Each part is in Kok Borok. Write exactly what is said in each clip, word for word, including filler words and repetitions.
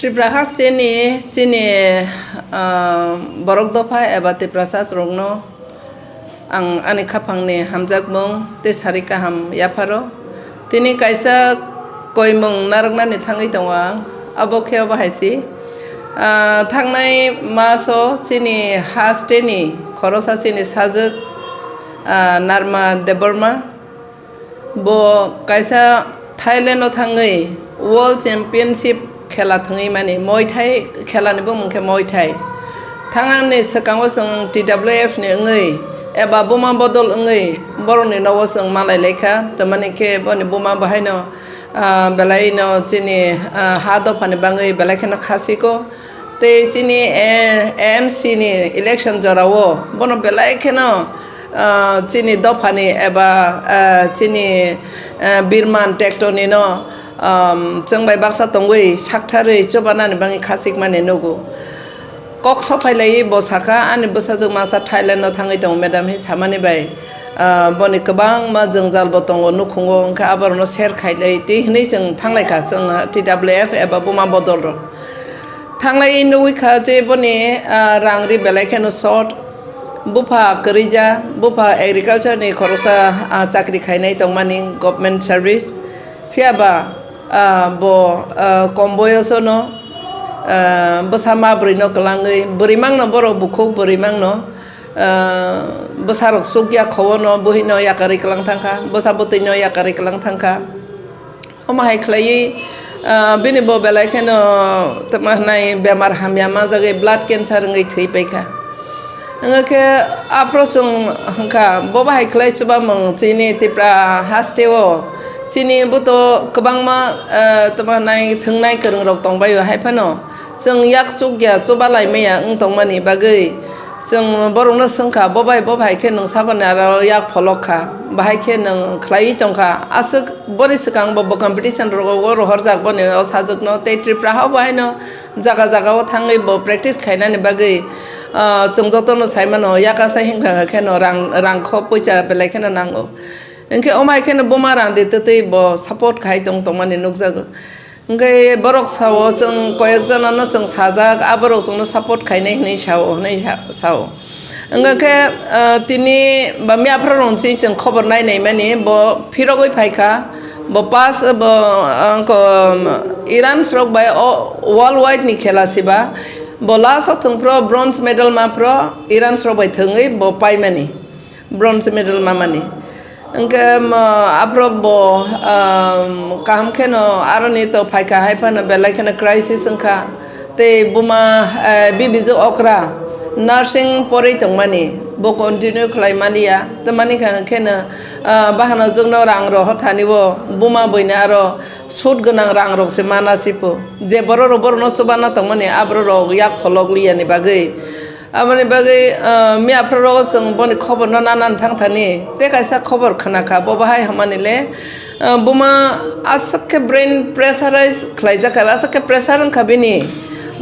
Tripura hasteni chini, ah, borok dopha eba Tiprasa rokno ang ani khaphangni hamjakmung tei sari kaham yapharo. Tini kaisa koimung narwknani thangwi tongo ang, abo khe obo hai se, ah, thangnai maso chini hasteni khoroksa chini sajwk, ah, Narma Debbarma. Bo kaisa Thailand o thangwi World Championship khela thwngwi mani, Muay Thai khela ni bumung khe Muay Thai. Thangani swkango chwng T W F ni wngwi eba buma bodol wngwi borokni nogo chwng malai lai kha, tamani khe boni buma bo haino, ah, belai no chini, ah, ha dopha ni bangwi belai kheno khasiko. Tei chini, eh, A M C ni election jorao bono belai kheno, ah, chini dophani eba, ah, chini, eh, birman tekto ni no, um, chwng bai baksa tongwi saktharwi chubanani bangwi khachikmani nugo. Kok sophai laiwi bo sakha, ani bwsajwk masa Thailand no thangwi tongo madam, hi samani bai, ah, boni kwbangma jwngjal bo tongo nukhungo, hwnkhe aborokno share khailai twi hwnwi chwng thanglaikha chwng T W F eba buma bodol rok. Thanglai nugwi kha je boni, ah, rang ri belai kheno short. Bupha kwrwija, bupha agriculture ni khoroksa, ah, chakri khainai tongmani government service. Phiya ba, ah, bo, ah, kom boyoso no, ah, bwsa ma bwrwi no kwlangwi, bwrwi mangno borok bukhuk bwrwi mangno, ah, bwsa rok chukya khowo no, buhi no yakarwi kwlang thangkha, bwsa bwtwi no yakarwi kwlang thangkha. Omo hai khlaiwi, ah, bini bo belai kheno tamo hwnai bemar hamya manjagwi blood cancer wngwi thwi paikha. Wngkhe aphro chwng hwnkha, bo bahai khlai chubamung chini Tipra hasteo chini buto kwbangma, ah, tamo hwnai thwngnai kwrwngrok tongbaio, hai phano chwng yak chukya chuba laimaya wng tongmani bagwi chwng borokno swngkha, bo bai bo bahai khe nwng saboni aro yak pholok kha, bahai khe nwng khlaiwi tongkha, aswk boni swkang bo, bo competition rogo rohorjak boni o sajwkno, tei Tripura ha bo haino jaga jaga o thangwi bo practice khainani bagwi, ah, chwng jotono sai mano, yakasa hinkha kheno rang, rang kho puisa belai kheno nango. Hinkhe omo hai kheno buma rang di twtwi bo support khai tong tongmani nukjago. Hinkhe borok sao, chwng koyek jona no chwng sajak, aborok chwngno support khainai hinwi sao, hinwi sa-, sao. Wngkha khe, ah, tini ba miyaphra rok se chwng khobor nai nai mani, bo phirogwi phaikha, bo pass, bo, ah, ko, Iran rok bai o world wide ni khela siba, bo last o thwngphro bronze medal maphro Iran rok bai thwngwi bo paimani, bronze medal mamani. Hwnkhe, um, aphro bo, um, kaham kheno aroni to phaikha, hai phano belai kheno crisis wngkha. Tei buma, eh, bibiju okra nursing porwi tongmani, bo continue khlai maliya. Tamani kha kheno, ah, bahanajwkno rang rok hothani bo buma buini aro sut gwnang rang rok se mana sipo. Je borok rok borokno chubana tongmani aborok rok yak pholok liyani bagwi. Aboni bagwi, ah, miyaphra rogo chwng boni khobor no nanan thang thani, tei kaisa khobor khna kha, bo bahai hamani le, ah, buma aswk khe brain pressurize khlai jak kha, aswk khe pressure wng kha bini,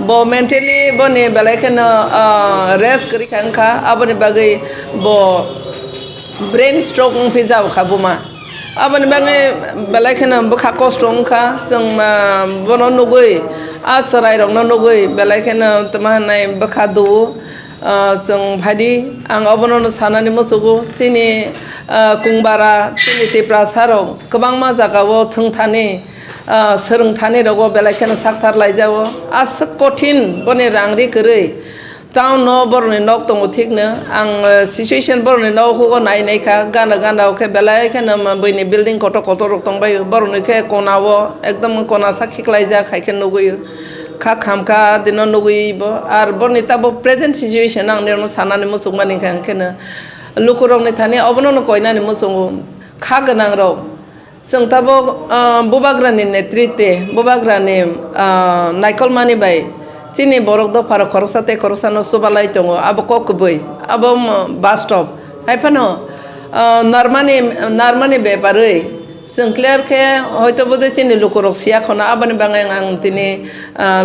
bo mentally boni belai kheno, ah, rest kwrwi kha wng kha, aboni bagwi bo brain stroke wng phi jak kha buma. Aboni bagwi belai kheno bwkha kosto wngkha, chwng, ah, bono nugwi, ah, chwrairokno nugwi belai kheno tamo hwnai bwkha duo. Ah, chwng phaidi, ang obono sanani muchugo, chini, ah, kungbara, chini Tiprasarok kwbangma jagao thwngthani, ah, swrwngthani rogo belai kheno sakthar laijago. Aswk kothin boni rang ri kwrwi. Town no borokni nok tongo thikno, ang, eh, situation borokni nok hugo nai nai kha, gana gana o khe belai kheno ma buini building kotor kotor rok tongbaio, borokni khe kona o ekdom kona sak khiklaijak hai khe nugui kha, khamkha dino nugui bo, ar borokni tabuk present situation ang nirokno sanani muchukmani khe, ang kheno lukurokni thani obono no koinani muchungo kha gwnang rok. Chwng tabuk, ah, bubagrani netritwe, bubagrani, ah, naikolmani bai chini borok dopharok khoroksa tei khoroksano chubalai tongo, abo kok kubui, abo, um, bastop. Hai phano, ah, narmani, narmani beparwi chwng clear khe hoito bodei chini lukurok siya khono, aboni bagwi ang tini, ah,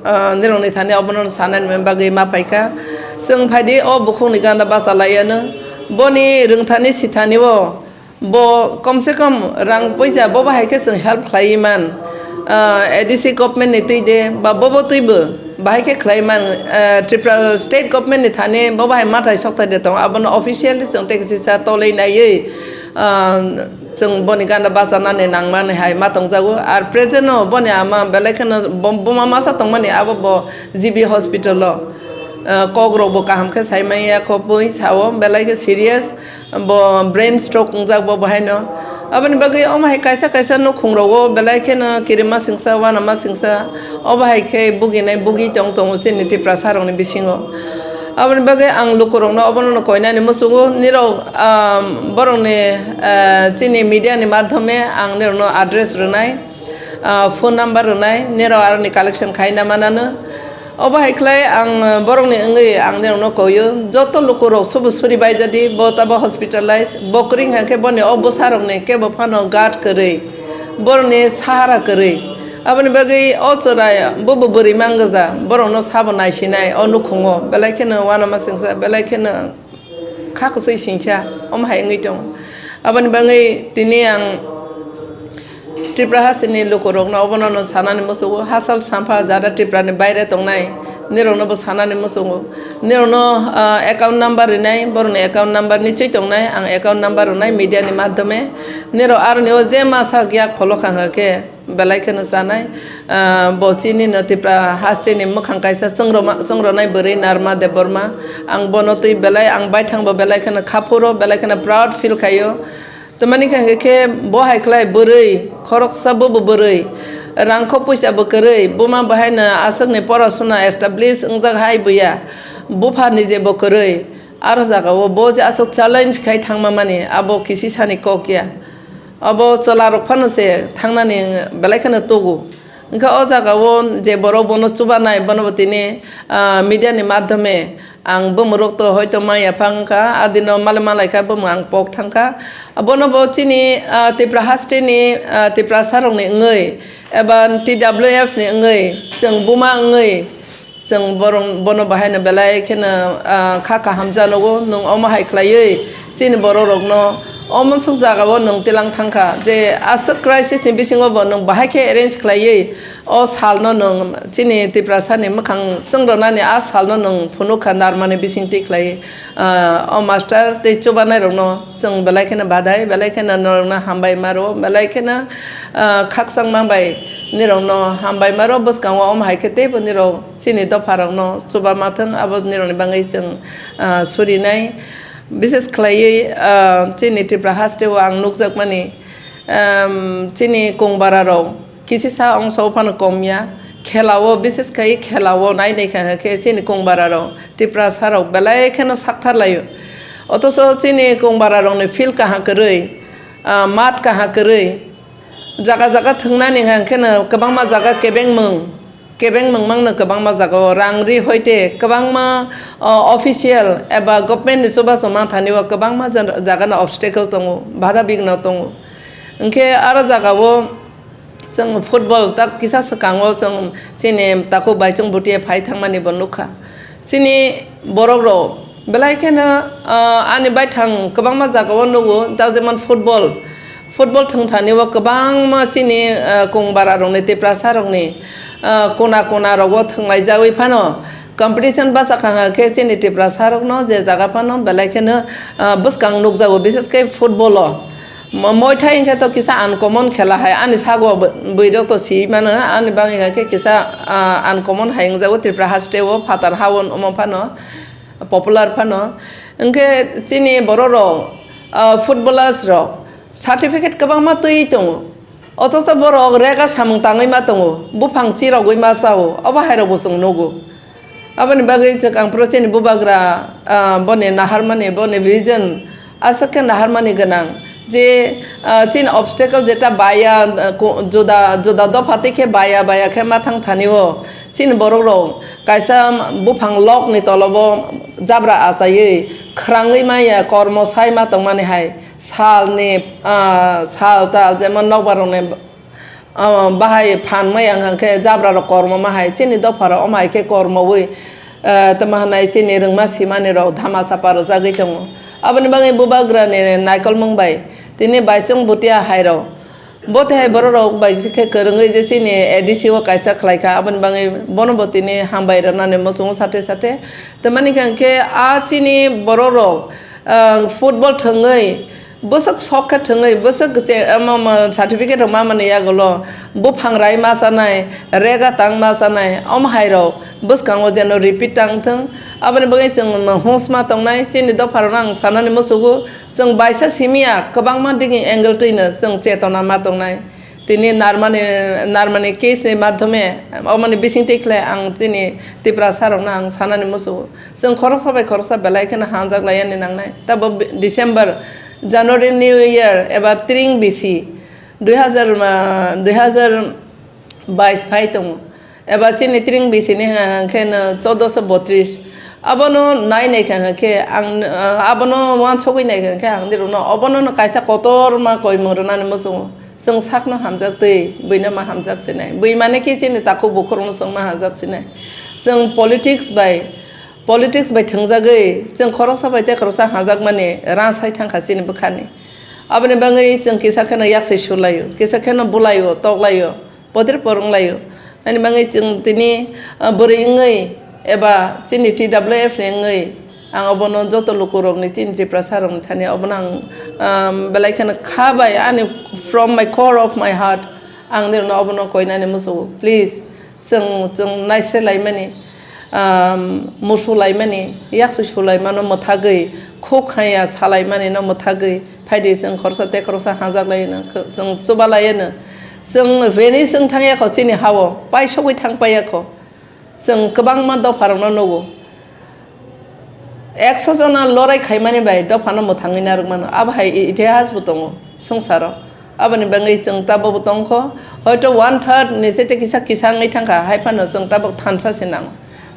ah, nirokni thani obono sanani bagwi ma phaikha. Chwng phaidi o bukhukni gana bachalaiyano, boni rwngthani sithani o, bo kom se kom rang puisa bo bahai khe chwng help khlaiwi man. ah, A D C government ni twi de, ba bobo twi bo, bahai khe khlai man, ah, Tripura state government ni thani bobo hai mathai sokthai de tong, abono officially chwng tei kisa tolwi naiwi, ah, chwng boni gana bachanani nangmani hai ma tongjago. Ar present no boni ama belai kheno bom-, boma masa tongmani abo bo G B hospital o, ah, kok rok bo kaham khe sai manya kho bui sao belai khe serious. Bo brain stroke wngjak bo bahaino. Aboni bagwi omo hai kaisa kaisa nukhung rogo belai kheno kirima singsa, wanama singsa, obo hai khe buginai bugwi tong tongo chini Tiprasa rokni bisingo. Aboni bagwi ang lukurokno obono koinani muchungo, nirok, ah, borokni, ah, chini media ni madhyome ang nirokno address rwnai, ah, phone number rwnai, nirok aroni collection khaina manano. Obo hai khlai ang borokni wngwi ang nirokno koio, joto lukurok subu suri baijadi, bo tabo hospitalize, bo kwrwng hwnkhe boni o bwsarokni kebo phano guard kwrwi, borokni sahara kwrwi. Aboni bagwi o chwrai bubo bwrwi mangwja, borokno sabo naisinai o nukhungo, belai kheno wanama singsa, belai kheno kha kwchwi singsa, omo hai wngwi tongo. Aboni bagwi tini ang Tripura hasteni lukurokno obono no sanani muchungo, hachal sampha jada Tripurani baire tongnai, nirokno bo sanani muchungo. Nirokno, ah, account number rinai, borokni account number nichoi tongnai, ang account number rwnai media ni madhyome. Nirok aroni o je masa yak pholo kha hwnkhe, belai kheno chanai. Ah, bo chini no Tipra haste ni mwkhang kaisa chwngroma-, chwngronai bwrwi Narma Debbarma. Ang bono twi belai, ang baithang bo belai kheno khaphuro, belai kheno proud feel khaio. Tamani khe, khe bo hai khlai bwrwi, khoroksa bo bo bwrwi, rangkho puisa bo kwrwi, buma bo haino aswkni porasuna establish wngjak hai buya, bupha ni je bo kwrwi. Aro jagao bo je aswk challenge khai thangma mani, abo kisi sani kok ya. Abo chwla rok phano se thangnani belai kheno tugu. Hwnkhe o jagao je borok bono chubanai, bono bo tini, ah, media ni madhyome ang bumung rok to hoito maya phang kha, adino malai malai kha bumung ang pok thang kha. Bono bo chini, ah, Tipra haste ni, ah, Tiprasa rok ni wngwi eba T W F ni wngwi chwng buma wngwi chwng borok bono bahaino belai kheno, ah, kha kaham janogo. Nwng omo hai khlaiwi chini borok rokno o monsuk jagao nwng tilang thangkha je aswk crisis ni bisingo bo nwng bahai khe arrange khlaiwi o salno nwng chini Tiprasa ni mwkhang chwngronani a salno nwng phunukha narmani bisingtwi khlaiwi. Ah, o master tei chubanai rokno chwng belai kheno badai, belai kheno norokno hambai maro, belai kheno, ah, khakchangma bai nirokno hambai maro. Bwskango omo hai khe teibo nirok chini dopharokno chuba ma thwng, abo nirokni bagwi chwng, ah, surinai. Bises khlaiwi, ah, chini Tripura haste o ang nukjakmani, um, chini kung bara rok kisisa ongsa o phano kom ya. Khela o, bises khai khela o nai nai kha khe chini kung bara rok, Tiprasa rok belai kheno sakthar laio. Othocho chini kung bara rokni field kaham kwrwi, ah, mat kaham kwrwi, jaga jaga thwngnani hwnkhe no kwbangma jaga kebengmung, kebengmung mangno kwbangma jaga o rang ri hoite kwbangma, o, official eba government ni chubachu manthani o kwbangma ja-, jaga no obstacle tongo, bada bigno tongo. Hwnkhe aro jaga o chwng football tak kisa swkango chwng chini takhuk bai chwng buti phai thangmani bo nukha. Chini borok rok belai kheno, ah, ani baithang kwbangma jaga o nugo, da jemon football. Football thwngthani o kwbangma chini, ah, kung bara rokni, Tiprasa rokni, ah, kona kona rogo thwnglai jagwi phano competition bachakha khe chini Tiprasa rokno je jaga phano belai kheno, ah, bwskang nukjago, bises khe football o. Mo-, moithai hwnkhe to kisa uncommon khela hai, ani sago bo-, bwrwi rok to swi mano, ani bagwi hwnkhe kisa, ah, uncommon hai wngjago Tripura haste o, phatar ha o omo phano. Popular phano. Hwnkhe chini borok rok, ah, footballers rok certificate kwbangma twi tongo. Othocho borok rega samung tangwi ma tongo, buphang si rogwi ma chao, obo hai rokbo chwng nugo. Aboni bagwi chwng ang phuru chini bubagra, ah, boni naharmani, boni vision, aswk khe naharmani gwnang je, ah, chini obstacle jeta baya, ah, ko-, juda, juda dopha twi khe baya, baya khe ma thang thani o. Chini borok rok kaisa buphang lok ni tolobo jabra achaiwi khwrangwi maya, kormo sai ma tongmani hai, sal ni, ah, sal tal jemon nokbar rok ni, ah, bahai phan maya wngkha khe jabra rok kormo ma hai, chini dopha rok omo hai khe kormo wi, ah, tamo hwnai chini rwngma simani rok dhama sapa rwjagwi tongo. Aboni bagwi bubagra ni naikolmung bai tini baisong butia hai rok Bo tei hai borok rok bai khe kwrwngwi je chini A D C o kaisa khlai kha, aboni bagwi bono bo tini hambai rwnani muchungo sate sate. Tamani hwnkhe a chini borok rok, ah, football thwngwi bwswk sok khe thwngwi bwswk che, ama, ama certificate rok ma mani yagulo buphang rai ma chanai, rega tang ma chanai, omo hai rok bwskango jeno repeat tang thwng. Aboni bagwi chwng hums ma tongnai, chini dopha rokno ang sanani muchungo. Chwng baisa simi ya, kwbangma digi angle twino chwng chetona ma tongnai. Tini narmani, narmani case ni madhyome, omoni bisingtwi khlai ang chini Tiprasa rokno ang sanani muchungo. Chwng khoroksa bai khoroksa belai kheno hanjak laiyani nangnai. Tabo December, January New Year eba tring bisi, dui hazar, ah, dui hazar bais phai tongo. Eba chini tring bisi ni hwnka hwnkhe no chaudoso botris. Abono nai nai kha hwnkhe ang, ah, abono uansugui nai kha hwnkhe ang dirokno obono no kaisa kotorma koimung rwnani muchungo. Chwng sakno hamjak twi, buino ma hamjak sinai. Bui mane khe chini takhuk bukhukno chwng ma hamjak sinai. Chwng politics bai, politics bai thwngjagwi, chwng khoroksa bai tei khoroksa hamjakmani rang sai thangkha chini bwkhani. Aboni bagwi chwng kisa kheno yaksi sulaio, kisa kheno bulaio, toklaio. Poder por wnglaio. Ani bagwi chwng tini, ah, bwrwi wngwi eba chini T W F ni wngwi ang obono joto lukurokni chini Tiprasa rokni thani obono ang, um, belai kheno kha bai ani from my core of my heart ang nirokno obono koinani muchungo. Please, chwng, chwng naisre laimani, um, musu laimani, yaksi sulaimano mwthagwi, khuk haya salaimani no mwthagwi, phaidi chwng khoroksa tei khoroksa hajak lai no, chwng chuba lai no. Chwng reni chwng thang ya kho chini ha-o, paisogwi thang pai ya kho. Chwng kwbangma dopha rokno nugo. Ekso jona lorai khaimani bai dophano mwthangwi narwk mano. Abo hai i-, itihas bo tongo swngcharo. Aboni bagwi chwng tabok bo tongkho, hoito one third ni se tei kisa kisa wngwi thangkha, hai phano chwng tabok thansa se nango.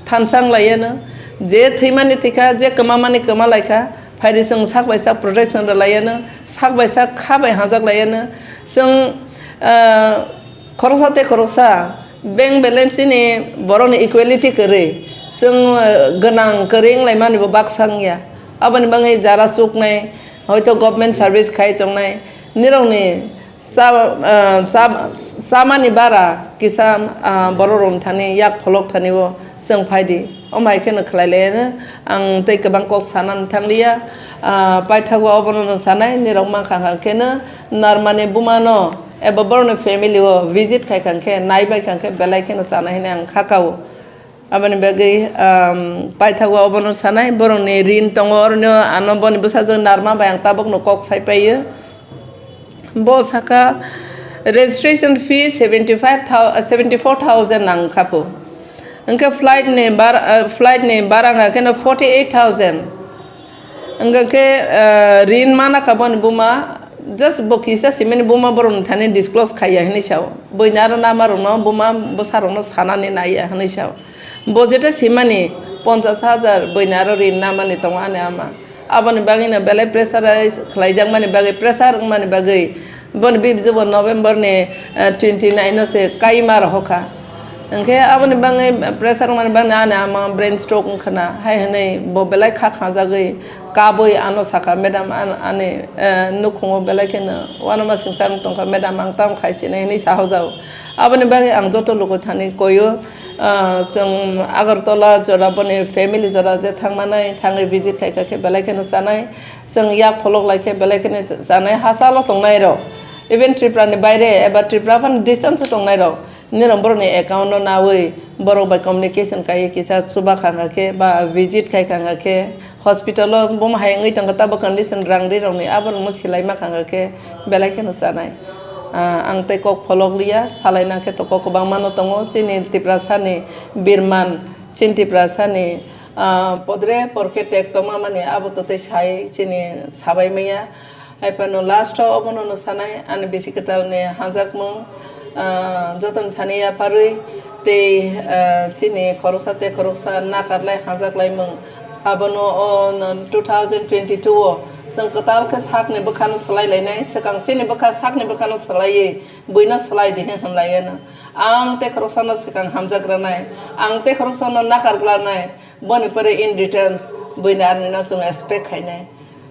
Thansa wnglaiyano, je thwimani thwikha, je kwmamani kwma laikha, phaidi chwng sak bai sak protection rwlaiyano, sak bai sak kha bai hajak laiyano. Chwng, ah, khoroksa tei khoroksa bank balance ni borokni equality kwrwi, chwng, ah, gwnang kwrwi wnglaimani bo baksa wngya. Aboni bagwi jara chuknai, hoito government service khai tongnai, nirokni cha-, ah, cha-, chamani bara kisa, ah, borok rok thani yak pholok thani o chwng phai di. Omo hai kheno khlai lai no ang tei kwbang kok sana thang liya. Ah, paithago obono no sanai nirok mankha kha kheno narmani buma no eba borok ni family o visit khai kha khe nai bai kha khe belai kheno sana hini ang kha kao. Aboni bagwi, um, paithago obono sanai, borokni rin tongo, oroni ano boni bwsajwk narma bai ang tabukno kok sai paio. Bo saka, registration fee seventy five thousand, seventy four thousand nang kha pho. Hwnkhe flight ni bar-, uh, flight ni bara wngkha kheno forty eight thousand. Wngkha khe, eh, rin mana kha boni buma, just bo kisa simini buma borokni thani disclose khaiya hinwi sao. Buini aro nama rokno buma bwsa rokno sanani naiya hinwi sao. Bo jeta simani ponchash hajar buini aro rin namani tongo ani ama. Aboni bagwino belai pressurize khlaijakmani bagwi, pressure wngmani bagwi, boni bibjo bo November ni, eh, twenty nine o se kaima rohor kha. Hwnkhe aboni bagwi pressure wngmani bagwi ani ama brain stroke wngkha na, hai hwnwi bo belai kha khanjagwi kabui ano sakha, "Madam, an-, ani, eh, nukhungo belai kheno uanama singsa wng tongkha, madam, ang tamo khai sinai," hwnwi sahojago. Aboni bagwi ang joto luku thani koio, ah, chwng Agartala jora boni family jora je thangmanai, thangwi visit khaikha khe belai kheno chanai. Chwng yak pholok lai khe belai kheno chanai, hachalo tongnai rok, even Tripura ni baire eba Tripura phano distance o tongnai rok, nirok borok ni account no nawi borok bai communication kaiwi kisa chuba kha khe ba visit khai kha khe hospital o buma hai wngwi tongkha, tabo condition rang ri rok ni aborok no silai ma kha khe belai kheno chanai. Ah, ang tei kok pholok liya, salai nang khe to kok kwbangma no tongo, chini Tiprasa ni birman, chini Tiprasa ni, ah, podre porkhe tek tongma mani abo to tei sai chini sabai maya. Hai phano last o obono no sanai, ani bisi kwtal ni hajakmung, ah, joto ni thani yapharwi tei, ah, chini khoroksa tei khoroksa nakarlai hajaklaimung. Abono o no two thousand twenty-two o chwng kwtal khe sakni bwkhano swlai lainai, swkang chini bwkha sakni bwkhano swlaiwi buino swlai di hwn hwnlaiano. Ang tei khoroksa no swkang hamjak rwnai, ang tei khoroksa no nakar glanai, boni pore in returns buini army no chwng expect khainai.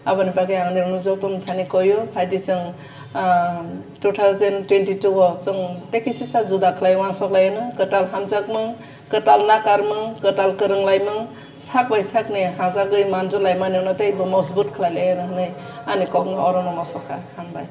Aboni bagwi ang nirokno jotono thani koio, phaidi chwng, Ah, two thousand twenty-two o chwng tei khe sisa juda khlai uansuk lai no, kwtal hamjakmung, kwtal nakarmung, kwtal kwrwng laimung, sak bai sakni hajagwi manju laimani no tei bo mojbut khlai lai no hwnwi ani kokno oro no mosok kha. Hambai.